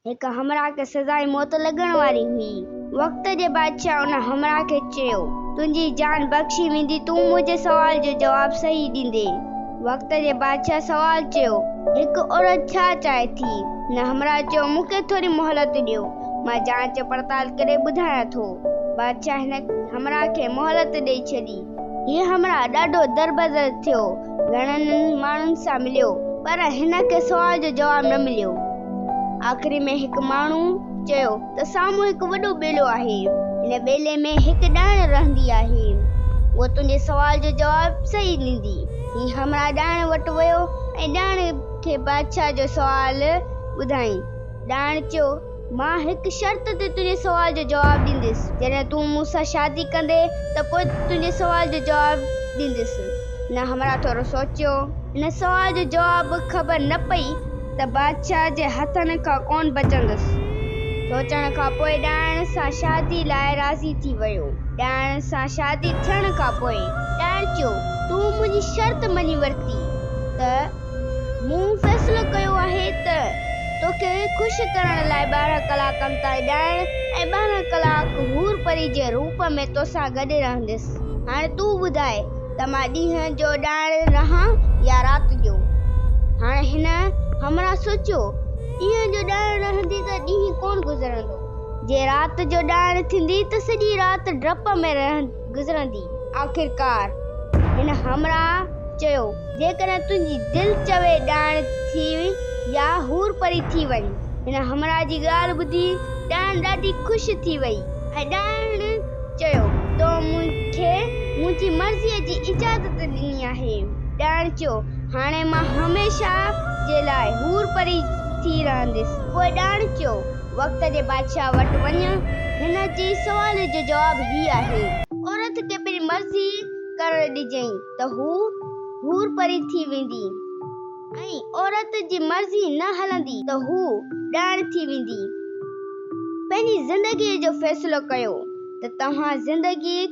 هڪ همراهه کي سزاء موت لڳڻ واري هئي. وقت جي بادشاهه ان همراهه کي چيو، تنهنجي جان بخشي ويندي تون منهنجي سوال جو جواب صحيح ڏيندين. وقت جي بادشاهه سوال چيو، هڪ عورت ڇا چاهي ٿي؟ هن همراهه چيو، مون کي ٿوري مهلت ڏيو، مان جانچ پڙتال ڪري ٻڌايان ٿو. بادشاهه هن همراهه کي مهلت ڏئي ڇڏي. هي همراهه ڏاڍو دربدر ٿيو، گهڻن ماڻهن سان مليو، پر هن کي سوال جو جواب نه مليو. آخري ۾ هڪ ماڻهو چيو ته سامهون هڪ وڏو ٻيلو آهي، هن ٻيلي ۾ هڪ ڏائڻ رهندي آهي، هوء تنهنجي سوال جو جواب صحيح ڏيندي. هي همراهه ڏائڻ وٽ ويو ۽ ڏائڻ کي بادشاهه جو سوال ٻڌائين. ڏائڻ چيو. مان هڪ شرط تي تنهنجي سوال جو جواب ڏيندس. جڏهن تون مون سان شادي ڪندين ته پوء تنهنجي سوال جو جواب ڏيندس. هن همراهه ٿورو سوچيو. هن سوال جو جواب به خبر نه پئي ته بادشاهه جي هٿن کان ڪونه بچندس. سوچڻ کان پوء ڏائڻ سان شادي لاء راضي ٿي ويو. ڏائڻ سان شادي ٿيڻ کان پوء ڏائڻ چيو، تون منهنجي شرط مڃي ورتي ته. مون فيصلو ڪيو آهي ته توکي خوش ڪرڻ لاء 12 ڪلاڪن تائين ڏائڻ ۽ 12 ڪلاڪ حور پري جي روپ ۾ توسان گڏ رهندس. هاڻي تون ٻڌاء ته مان ڏينهن جو ڏائڻ رهان يا رات جو؟ هاڻي هن همراهه سوچيو، ڏينهن جو ڏائڻ رهندي ته ڏينهن ڪونه گذرندو. جي رات جو ڏائڻ ٿيندي ته سڄي رات ڊپ ۾ گذرندي. آخرڪار هن همراهه چيو، جيڪڏهن تنهنجي دل چوي ڏائڻ ٿي يا حور پري ٿي وڃ. هن همراهه جي ڳالهه ٻڌي ڏائڻ ڏاڍي خوش ٿي وئي ۽ ڏائڻ چيو، تو مون کي منهنجي مرضيء جي اجازت ڏني آهي. ڏائڻ چيو، هاڻي مان هميشه جي لاء حور پري ٿي رهنديس. پوء ڏائڻ چيو، وقت جي بادشاهه وٽ وڃ، هن جي سوال جو جواب هي آهي. عورت کي پنهنجي مرضي ڪرڻ ڏجئين ته هو حور پري ٿي ويندي ۽ عورت جي مرضي نه هلندي ته هو ڏائڻ ٿي ويندي. پنهنجي زندگيء جو فيصلو ڪيو ته توهان زندگيء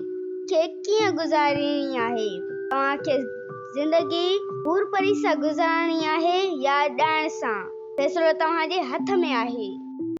کي ڪيئن گذارڻي آهي. توهان کي زندگي حور پري سان گذارڻي آهي يا ڏائڻ سان؟ فيصلو توهان جي هٿ ۾ آهي.